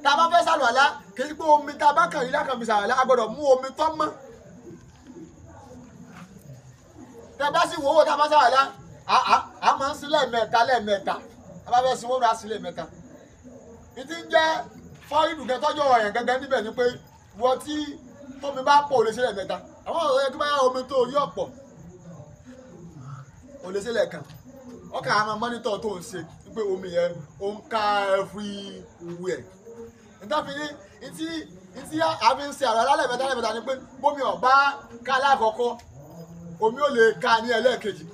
S1: Tá a bá fẹ́ sàlù àlá kì í pé omi tá a bá kàn yí lákàn fi sàlù àlá, a gbọ́dọ̀ mú omi tó mọ́. Tá a bá sì wò ó tá a bá sàlù àlá a máa ń sí lẹ́ẹ̀mẹ́ta lẹ́ẹ̀mẹ́ta, a bá fẹ́ sin wọ́n rà sí lẹ́ẹ̀mẹ́ta. Ìdí ń jẹ́ fọ́ọ̀rì gẹ́ tọ́jú ọ̀rọ̀ yẹn gẹ́gẹ́ níbẹ̀ ni pé wọ́n tí tómi bá pọ̀ ò lè ṣe lẹ́ẹ̀mẹ́ta. Àwọn ọ̀rọ̀ yẹn tó bá yá omi tó rí ọ̀pọ̀ ò lè ṣe lẹ́ẹ̀kan. Ọkà àwọn mọ́nítọ̀ tó ń ṣe pé omi yẹn ó ń ká everywhere. Nítorí ní ìtí a fi ń ṣe àrà lálẹ́mẹ́ta lẹ́mẹ́ta ni pé bómi ọ̀bá ká lákọ̀ọ́kọ́ omi ò lè ká ní ẹlẹ́ẹ̀kejì.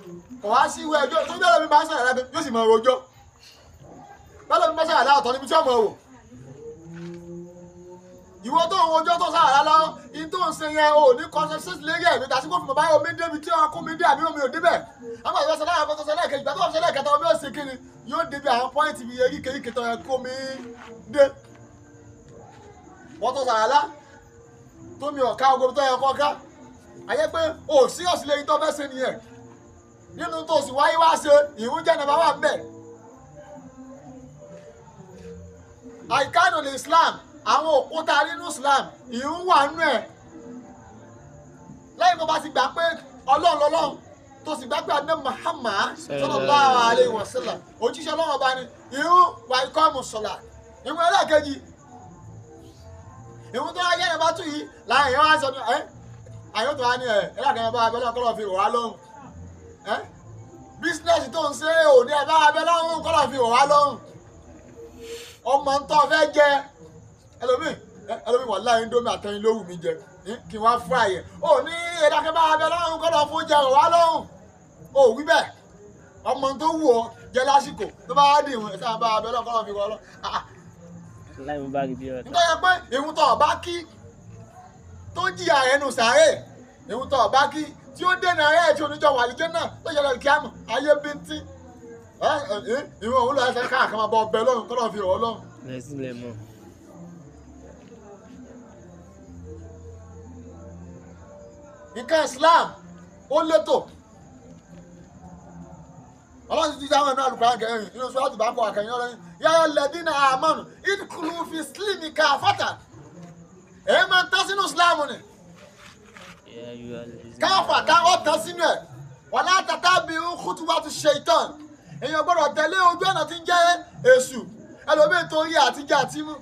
S1: Kò wá sí ìwé ẹjọ́ tó bẹ́ẹ̀ lómi bá ń sọ̀rọ̀ lábẹ́ yóò sì máa rojọ́. Bẹ́ẹ̀ lómi bá sọ̀rọ̀ láọ̀tọ̀ níbi tí ọmọ wò. Ìwọ tó ń wojọ́ tó sọ̀rọ̀ lọ, in tó ń ṣe yẹn ò ní consensus lérí ẹ̀mí tàbí kó fi mọ̀ báyọ̀ omi débi tí ọkọ mi dé àbí omi ò débẹ̀. Àwọn ìwé sọlá àwọn sọlá ẹ̀kejì gbàtọ́ wọn sọlá ẹ̀kẹta omi ò ṣe kíni yóò débi àwọn pọ́ìntì bíi eríkèéríkèé tó yẹ kó mi dé. Wọ́n tó sọ̀rọ̀ lá tómi ọ̀ká ogun tó yẹ kọ́ ká. Àyẹ́ pé ò sí ọ̀sìn lẹ́yìn tó fẹ́ ṣe nìyẹn. Nínú tó sì wáyé wá ṣe ìrún jẹ́ nàbà wà ńbẹ̀. Àìkánù lè Islam, àwọn òkúta nínú Islam, ìrún wà nínú ẹ̀. Lẹ́yìn tó bá ti gbà pé Ọlọ́run lọ́lọ́run tó sì gbà pé Ànábì Muhammad sallallahu alaihi wasallam òjíṣẹ́ Ọlọ́run ọba ni ìrún wà ikọ́ mùsọ̀lá. Ìrún ẹlẹ́ẹ̀kejì ìrún tó wáyé ẹ̀ bá tún yìí láàyè wá sọ ní ẹ́ àyè tó wá ní ẹ̀ ẹlẹ́ẹ̀kejì bá abẹ́lẹ́ kọ́lọ́ fi rọ̀ wá lọ́rùn. Bísínẹ́sì tó ń ṣe òní ẹ̀ bá abẹ́ lọ́rùn kọ́lọ́ fi rọ̀ wá lọ́rùn. Ọmọ ń tọ́ fẹ́ jẹ ẹlòmíì ẹlòmíì wà láyé indomie àtẹyin ló wù mí jẹ kí wọ́n fún àyè ò ní ẹ̀dákẹ́ bá abẹ́ lọ́rùn kọ́lọ́ fún jẹ rọ̀ wá lọ́rùn. Ò wí bẹ́ẹ̀ ọmọ tó wù ọ́ jẹ lásìkò tó bá dì ìwọ̀n ẹ̀ sábà bá abẹ́ lọ́rùn kọ́lọ́ fi rọ̀ lọ́rùn.
S2: Láì mú báàgì bí ọ̀tá.
S1: Nítorí pé ìhun tó ọba kí tó jìyà ẹnu sàárè, ìhun tó ọba kí tí ó dènà ẹ̀ tí oníjọ wà lìjẹ́ náà tó yẹ lọ́ọ́ kíámù ayé bíntín. Ìhun òun lọ ẹsẹ̀ káàkiri máa bọ ọbẹ̀ lọ́run kọ́lọ́ fi rọ̀ ọ́ lọ́run.
S2: Lẹ́sìn lẹ̀ mọ́.
S1: Nǹkan Islam ó létò. Ọlọ́run ti dáhùn ẹ̀nú àlùkò kẹrin nínú sọ́ọ́tù bá kọ àkẹyìn ọlọ́run yáyọ lẹ́dínà àmọ́nù ìdíkùlù fi sílìmì káfàtà. Èyí máa ń tán sínú Islam ni. Káfàtà ó tán sínú ẹ̀. Wàlá tàtà bí kútùbà ti ṣe ìtàn. Èèyàn gbọ́dọ̀ tẹ̀lé ojú ọ̀nà tí ń jẹ́ èṣù. Ẹlòmíì torí àtijọ́ àti mú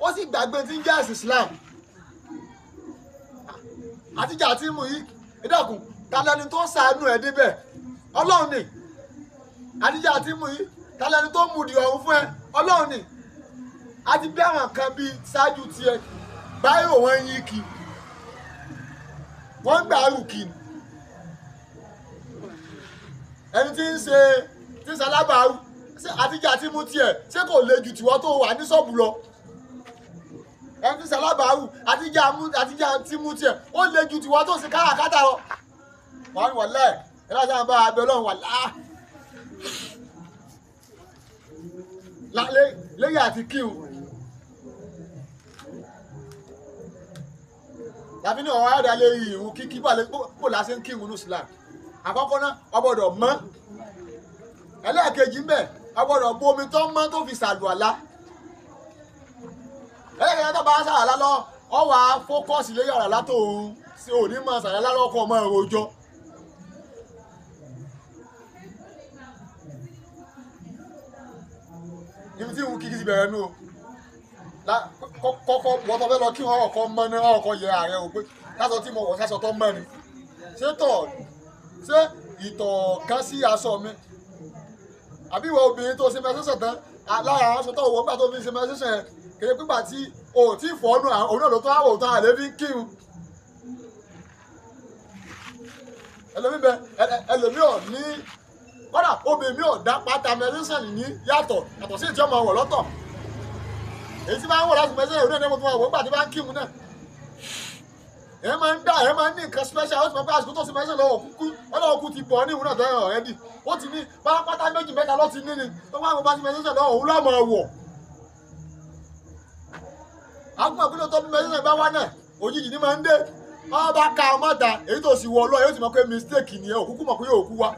S1: ó sì gbàgbé tí ń jẹ́ ẹ̀sìn Islam. Àtijọ́ àti mú yìí ìdàkùn ta lẹni tó ń ṣàánú ẹ̀ débẹ̀ Ọlọ́run ni. Àtijọ́ àti mú yìí ta lẹni tó ń mú di ọ̀hún fún ẹ Ọlọ́run ni. A ti bí àwọn kan bíi ṣáájú tiẹ̀ báyìí wọ́n ń yí kí wọ́n ń gbà rù kí ni. Ẹni tí ń ṣe tí ń ṣalábàárù àtijọ́ àti mú tiẹ̀ ṣé kò le jù tiwọ́ tó wà ní ṣọ́ọ̀bù lọ. Ẹni tí ń ṣalábàárù àtijọ́ àti mú tiẹ̀ ó le jù tiwọ́ tó ṣe káràkátà lọ. Wọ́n wọ̀ lẹ́ẹ̀ ẹ̀ láti bá abẹ lọ́run wà láà. Lẹ́yìn àti kíun.
S3: Láfi ní ọ̀rọ̀ ayọ̀dá lè rí ìrun kíkí bó la ṣe ń kírun ní Islam. Àkọ́kọ́ náà ó gbọ́dọ̀ mọ́. Ẹlẹ́ẹ̀kejì ń bẹ̀ ó gbọ́dọ̀ bu omi tó mọ́ tó fi ṣàlùwàlá. Ẹlẹ́ẹ̀kejì tó bá ṣàlùwàlá lọ ọ wà á fókọ́sì lórí àlùwàlá tó ń ṣe òní mọ́ ṣàlùwàlá lọ́kọ̀ ọmọ ìròjọ́. Ibi tí ìrun kíkí ti bẹ̀rẹ̀ nù o. Kọ́kọ́ wọ́n tó fẹ́ lọ kí wọ́n ọkọ̀ mọ́ ní ọkọ̀ yẹ ààrẹ o pé lásọ tí mo wọ̀ sásọ tó mọ́ ni. Ṣé tọ̀ ṣé ìtọ̀ kan sí aṣọ mi? Àbí ìwọ obìnrin tó ṣe mẹsẹ̀sẹ̀ tán lára aṣọ tó wọ̀ nígbà tó fi ṣe mẹsẹ̀sẹ̀ yẹn kèrè pípa tí o ò tí fọ́ ọ́nù òun náà ló tó àwọ̀ tó àlẹ́ fi ń kírun. Ẹlòmí bẹ ẹlòmí ò ní kọ́dà obìnrin mi ò dá pátá mẹsẹ̀sẹ̀ ní yàtọ̀ yàtọ̀ sí ìtí ọmọ wọ̀ lọ́tọ̀. Èyí tí máa ń wọ̀ láti mẹsẹ̀ ìrònú ẹni mo tún máa wọ̀ nígbà tí bá ń kírun náà. Èyí máa ń dá èyí máa ń ní nǹkan special ó ti mọ̀ pé àsìkò tó ṣe mẹsẹ̀ lọ́wọ́ kúkú ọlọ́wọ́ kú ti bọ̀ ní ìwúrọ̀ tẹ́lẹ̀ already. Ó ti ní pátá méjì mẹ́ta ló ti ní ni tó máa ń bá ti mẹsẹ̀ lọ́wọ́ òun lọ́mọ wọ̀. Àgùnmọ̀ pé tó bí mẹsẹ̀ bá wá náà òjijì ni máa ń dé. Wọ́n bá ka ọmọ ta èyí tó sì wọ̀ ọlọ́ yóò ti mọ̀ pé mistake nìyẹn òkúkú mọ̀ pé yóò kú wa.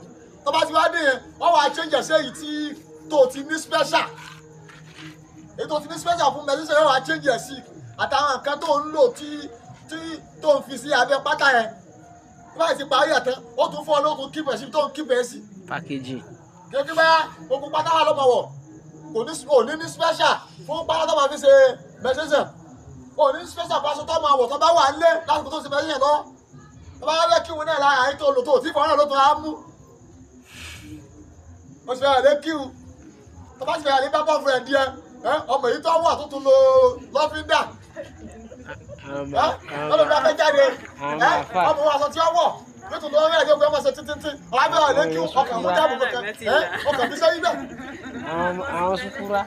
S3: Tó bá ti wá dé yẹn wọ́n wá change ẹ̀ èyí tí tó ti ní special. Èyí tó ti ní special fún mẹsẹ̀ yóò wá change ẹ̀ sí àtàwọn nǹkan tó ń lò tí tó ń fi sí abẹ́ pátá yẹn. Tó bá ti parí ẹ̀ tán ó tún fọ́ ọ lókun kíp ẹ̀ sí tó ń kíp ẹ̀ sí.
S2: Packaging.
S3: Kékeré bá gbogbo pátá wà lọ́mọ wọ̀ kò ní ní special fún pátá tó máa fi ṣe mẹsẹ̀sẹ̀. Kò ní special fún aṣọ tó máa wọ̀ tó bá wà lé lásìkò tó ṣe mẹsẹ̀sẹ̀ lọ́wọ́. Tó bá wá kí wọn náà lára àyín tó lò tó tí fọ́nrán ló tún á mú. Ó sì fẹ́ràn lé kíhun. Tó bá sì fẹ́ràn lé bá bọ́ fún ẹ̀ díẹ̀ ọmọ èyí tó wà tó tún lo lọ́fíńdà. Ọlọ́run bá fẹ́ jáde ọmọ wa aṣọ tí ó wọ̀ yóò tún lọ́wọ́ mẹ́rin ọmọ ṣe títí ọ̀hábẹ́ ọ̀lẹ́ kí ọkàn mú dáàbò kankan ọkàn fi sẹ́yìn bẹ́ẹ̀.
S2: Àwọn sukura.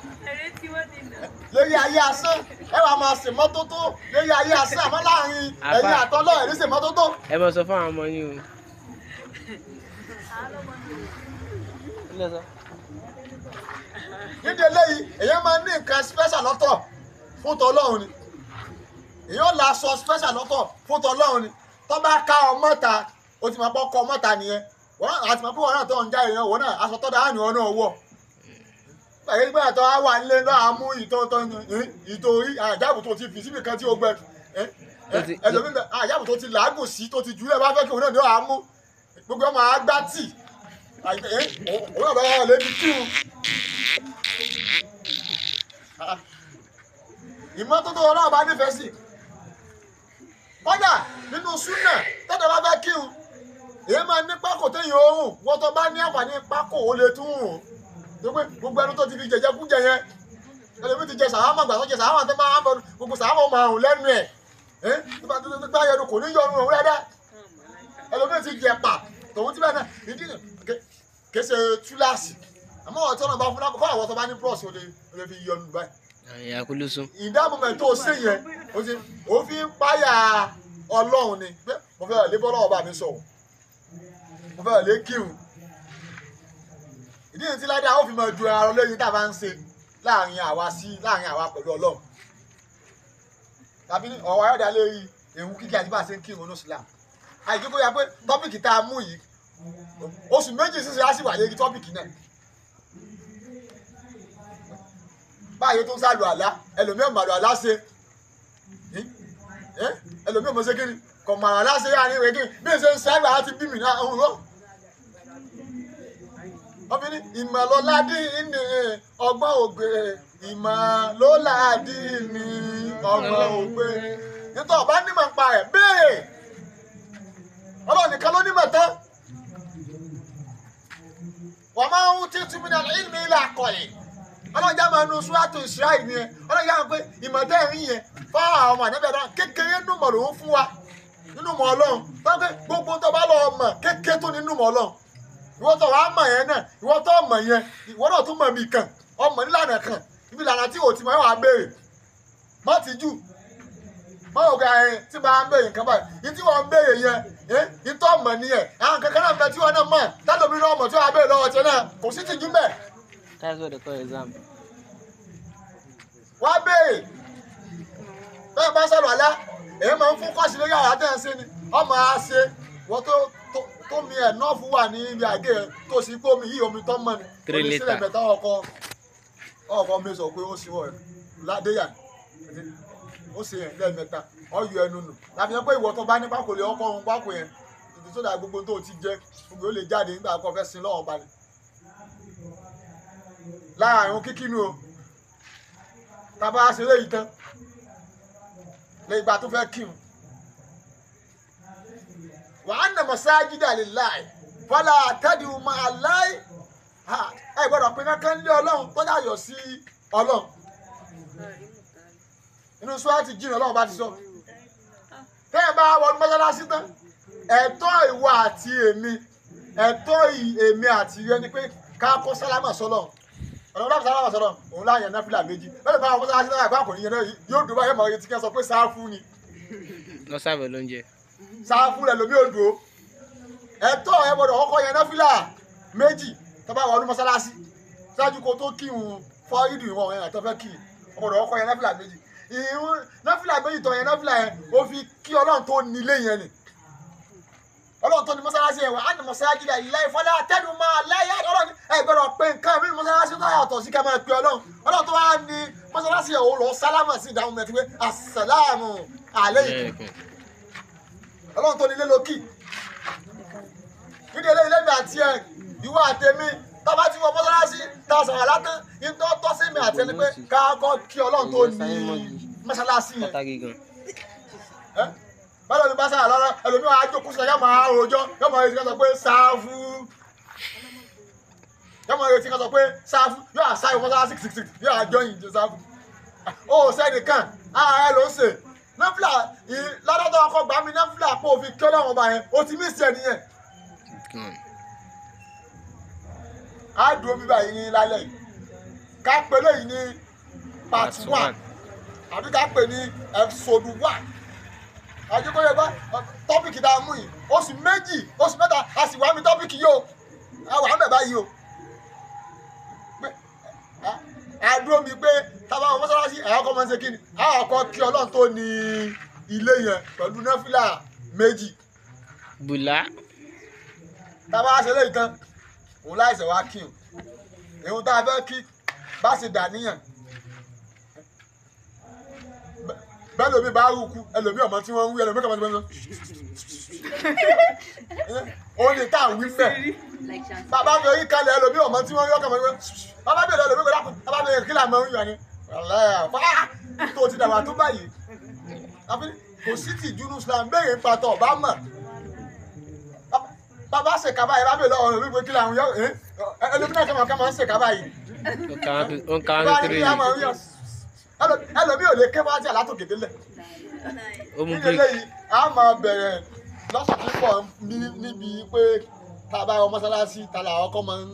S3: Lórí ayé asán ẹ wàá máa ṣe mọ́tótó lórí ayé asán àmọ́ láàrin ẹ̀yin àtọ́lọ́ ẹ̀rí ṣe mọ́tótó.
S2: Ẹ bá sọ fún àwọn ọmọ yín o.
S3: Nídìí eléyìí èyàn máa ní nǹkan special lọ́tọ̀ fún tọlọ́run ni. Èyàn là sọ special lọ́tọ̀ fún tọlọ́run ni. Tó bá ká ọmọ ta o ti máa bọ́ kọ ọmọ ta nìyẹn. Wọ́n àti máa bí wọn náà tó ń já èèyàn wọ́n náà aṣọ tọ́da á ní wọn náà wọ̀. Nígbà tó wà nílé náà mú ìtòrí àjábù tó ti fi síbi kan tí ó gbẹ. Ẹlòmíì àjábù tó ti làágùn sí tó ti jùlẹ̀ bá fẹ́ kí òun náà ní wàá mú. Gbogbo ọmọ àgbá tì. Òun náà lọ́wọ́ lè fi kírun. Ìmọ́tótó Ọlọ́run bá nífẹ̀ẹ́ sí. Kódà nínú súnà tọ́jà bá fẹ́ kírun èyí máa ní pákó téèyàn oorun wọ́n tó bá ní àǹfààní pákó ó lè tún rùn. Tó pé gbogbo ẹnu tó ti fi jẹjẹ kújẹ yẹn ẹlòmíì ti jẹ sàhámà gbà tó jẹ sàhámà tó máa ń bọ gbogbo sàhámà máa rùn lẹ́nu ẹ̀ tó bá yọnu kò ní yọnu òun dáadáa. Ẹlòmíì ti jẹ pà tòun ti bẹ́ẹ̀ náà ìdí kìí ṣe túláàsì àmọ́ ọ̀tọ́ náà bá fún lápò kọ́ àwọn tó bá ní búrọ̀sì ó lè fi yọnu báyìí.
S2: Ìyàkúlùsùn.
S3: Ìdáàbòmọ̀ tó ṣe yẹn ó fi ń páyà Ọlọ́run ni pé mo fẹ́ lé bọ́lá ọba mi sọ̀rọ̀ mo fẹ́ lé kírun. Ìdí nìyí tí ládàá ó fi máa ju ara lóyún tá a bá ń ṣe láàrin àwa sí láàrin àwa pẹ̀lú Ọlọ́run. Tàbí ọ̀rọ̀ ayọ̀dá lórí ìrun kíkí àti bá a ṣe ń kírun ní Islam. Àìjókòó ya pé tọ́pìkì tá a mú yìí oṣù méjì sísè á sì wà lórí tọ́pìkì náà. Báyìí tó ń sálù àlá ẹlòmíì ò màlù àlá ṣe ẹlòmíì ò mọ̀ ṣe kí ni kò màlù àlá ṣe yára ní ìwé kí ni bí ṣe ń sálù àlá ti bí mi náà ń rọ. Obìnrin ìmọ̀lọ́ládì ní ọgbọ́n ògbé ìmọ̀lọ́ládì ní ọgbọ́n ògbé nítorí ọba nímọ̀ ń pa rẹ̀ béèrè Ọlọ́run nìkan ló nímọ̀ tán. Wọ́n máa ń tí túnmí náà ìlú ilé àkọlẹ̀ Ọlọ́run já máa nu súrátù Ísírẹ́lì yẹn Ọlọ́run já máa pé ìmọ̀tẹ́ ẹ̀rín yẹn fáwọn ọmọ ànábẹ́dá kékeré nùmọ̀ lòún fún wa nínú mọ̀ Ọlọ́run tó ń pẹ́ gbogbo tó bá lọ mọ̀ kékeré tó nínú mọ̀ Ọlọ́run ìwọ tó wàá mọ̀ yẹn náà ìwọ tó mọ̀ yẹn ìwọ náà tún mọ̀ mí kan ọmọ nílànà kan ibi ìlànà tí ò ti mọ̀ ẹ́ wàá béèrè má ti jù má wò pé ẹ tí bá ń béèrè nǹkan báyìí ní tí wọ́n ń béèrè yẹn ẹ ní tó mọ̀ nìyẹn àwọn kankan náà bẹ tí wọ́n náà mọ̀ tálómi náà mọ̀ tí wọ́n á béèrè lọ́wọ́ tiẹ̀ náà kò sí tìjú mbẹ̀.
S2: That's what they call exam.
S3: Wàá béèrè bẹ́ẹ̀ bá sọ̀rọ̀ àlá Èyí máa ń fún kọ́ọ̀sì lórí àrà tẹ́ ẹ ṣe ni ọmọ á ṣe wọ́n tó mi ẹ̀ nọ́ọ̀fù wà ní ibi àgé rẹ̀ tó sì pé omi yìí omi tó mọ̀ ni.
S2: Three
S3: Omi sílẹ̀
S2: litre.
S3: mẹ́ta ọkọ mi sọ pé ó sì wọ̀ ládéyà ó sì yẹn lẹ́ẹ̀mẹ́ta ọyọ ẹnu nù. Láfi hàn pé ìwọ tó bá ní pákó lè ọkọ òun pákó yẹn tètè sódà gbogbo tó ti jẹ gbogbo ó lè jáde nígbà kó fẹ́ sin lọ́wọ́ balẹ̀. Lára àrùn kíkínú o tàbá ṣe léyìí tán lẹ́yìn ìgbà tó fẹ́ kírun. Wa anna masajida lillahi fala tad'u ma'a Allahi ẹ gbọ́dọ̀ pé kankan lé Ọlọ́run tó yàyọ̀ sí Ọlọ́run. Inú sọ́ọ̀tì jìnnà Ọlọ́run bá ti sọ. Tẹ́yìn bá wọnú mọ́sálásí tán, ẹ̀tọ́ ìwọ àti èmi, ẹ̀tọ́ èmi àti ìrẹ ni pé ká kọ́ sálámà sọ́lọ́run. Ọ̀nà ọ̀dọ́ sálámà sọ́lọ́run, òun láàyàn náfìlà méjì. Lọ́dọ̀ bá wọn mọ́sálásí náà àgbà kò ní yẹn náà yóò dùn báyìí mọ̀ ọ́ tí kẹ́ sọ pé sáfù ni.
S2: Lọ sábẹ̀ lóúnjẹ.
S3: Sáfù rẹ̀ lómi òdò. Ẹ̀tọ́ ẹ gbọ́dọ̀ kọ́kọ́ yẹn náfìlà méjì tó bá wọnú mọ́sálásí. Ṣáájú kó tó kírun fọ́ ìdù ìwọ̀n yẹn àtọ́ fẹ́ kí ọ gbọ́dọ̀ kọ́kọ́ yẹn náfìlà méjì. Ìrun náfìlà méjì tó yẹn náfìlà yẹn ó fi kí Ọlọ́run tó nílé yẹn ni. Ọlọ́run tó ní mọ́sálásí yẹn wà á ní mọ́sálásí yẹn láì fọlá tẹ́nu máa láyé Ọlọ́run ẹ gbọ́dọ̀ pé nǹkan mi mọ́sálásí tó yàtọ̀ sí ká máa pe Ọlọ́run. Ọlọ́run tó wá ní mọ́sálásí yẹn ò lọ sálámà sí ìdáhùn mẹ́tí pé àsàlámù aláìkùm. Ọlọ́run tó nílé lókì. Nídìí eléyìí lẹ́mi àti ẹ̀ ìwọ àtẹ̀mí tábà tí wọ́n mọ́sálásí tá a sọ̀rọ̀ látán ní tó tọ́ sí mi àti ẹni pé ká kọ́ kí Ọlọ́run tó ní mọ́sálásí yẹn.
S2: Pàtàkì gan.
S3: Báwo ni bá sáà lọ́rọ́ ẹlòmíràn á jókòó sílẹ̀ yóò máa rojọ́ yóò máa retí ká sọ pé sáfù yóò máa retí ká sọ pé sáfù yóò àṣà ìwọ mọ́sálásí kìtìkìtì yóò àjọyìn jẹ sáfù. Ó sẹ́nìkan ara ẹ ló ń ṣe náfìlà ládọ́tọ̀ ọkọ̀ gbà mí náfìlà pé òfin kí Ọlọ́run ọba yẹn ó ti mí sí ẹ nìyẹn. Á dúró bíbá yìí ní lálẹ́ yìí ká pè léyìí ní part 1 àbí ká pè ní episode 1. Àjẹkọ̀yẹ bá tọ́pìkì tá a mú yìí oṣù méjì oṣù mẹ́ta a sì wá mi tọ́pìkì yìí o a wà á mẹ̀ báyìí o. A dúró mi pé tábà wọn mọ́sálásí àwọn ọkọ̀ máa ń ṣe kí ni àwọn ọkọ̀ kí Ọlọ́run tó ní ilé yẹn pẹ̀lú náfìlà méjì.
S2: Bùlá.
S3: Tábà ṣe léyìí tán òun láìsẹ̀ wá kí o èhun tá a fẹ́ kí bá ṣe dà níyàn. Bẹ́ẹ̀ lómi bá rúkú ẹlòmí ọmọ tí wọ́n ń wí ẹlòmí kàmá tí wọ́n ń sọ. Ó ní tá à ń wí mẹ́. Bàbá mi orí kalẹ̀ ẹlòmí ọmọ tí wọ́n ń wí ọkàn mọ́ bàbá mi ẹlòmí kò dákun bàbá mi kí là máa ń yọ ni. Tó ti dàgbà tó báyìí. Kò sí tìjú ní Islam béèrè ń patọ̀ ọ̀bá mọ̀. Bàbá ṣèkà báyìí bàbá mi lọ ọ̀rọ̀ wípé kí là ń yọ ẹlòmí náà kàmá kàmá ń ṣèkà báyìí.
S2: Ó ń ka one three.
S3: Ẹlòmí ò lè ké wá sí àlátòkè délẹ̀.
S2: Ó mú
S3: Nídìí
S2: bíríkì.
S3: eléyìí a máa bẹ̀rẹ̀ lọ́sùn tí pọ̀ níbi pé tá a bá wọ mọ́sálásí ta làwọn ọkọ máa ń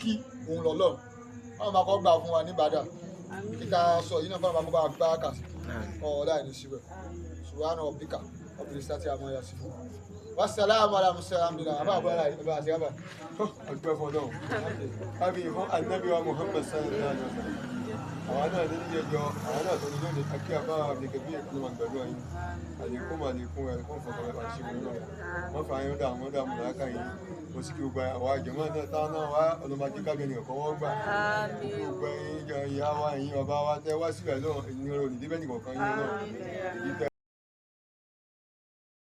S3: kí òun lọ́lọ́. Wọ́n máa kọ́ gbà fún wa ní Ìbàdàn. Kíta sọ yìí náà fún àwọn àgbà gbá kà sí. Ọ̀ọ́dà ìní síbẹ̀. Subhana rabbika rabbil izzati amma yasifun. Wassalamu ala mursalin alhamdulillah. Àbá àbúrò àlàyé àbá àti àbá.
S4: Ọpẹ́ fọ́lọ́run. Káfí fún Ànábì wa Muhammad sallallahu alaihi wasallam. Àwa náà ní jíjẹjọ, àwa náà tó ní lónìí, akí àbá Abdulkabir ló máa gbàdúrà yín. Àlékún àlékún ẹ̀kún fọkànlẹ̀ àti ìṣègùn náà. Wọ́n fa ayé dààmú dààmú làákà yín. Mo sì kí gbogbo àwọn àjọmọ́ náà táwọn náà wá ọlọ́mọdé kábíyèsí ọ̀kọ́ wọ́n gbà. Gbogbo ẹ̀yin ìyá wa, ẹ̀yin bàbá wa tẹ́ wá síbẹ̀ náà, ìnira ò ní débẹ̀ nìkọ̀ọ̀kan yín náà. Èyí tẹ́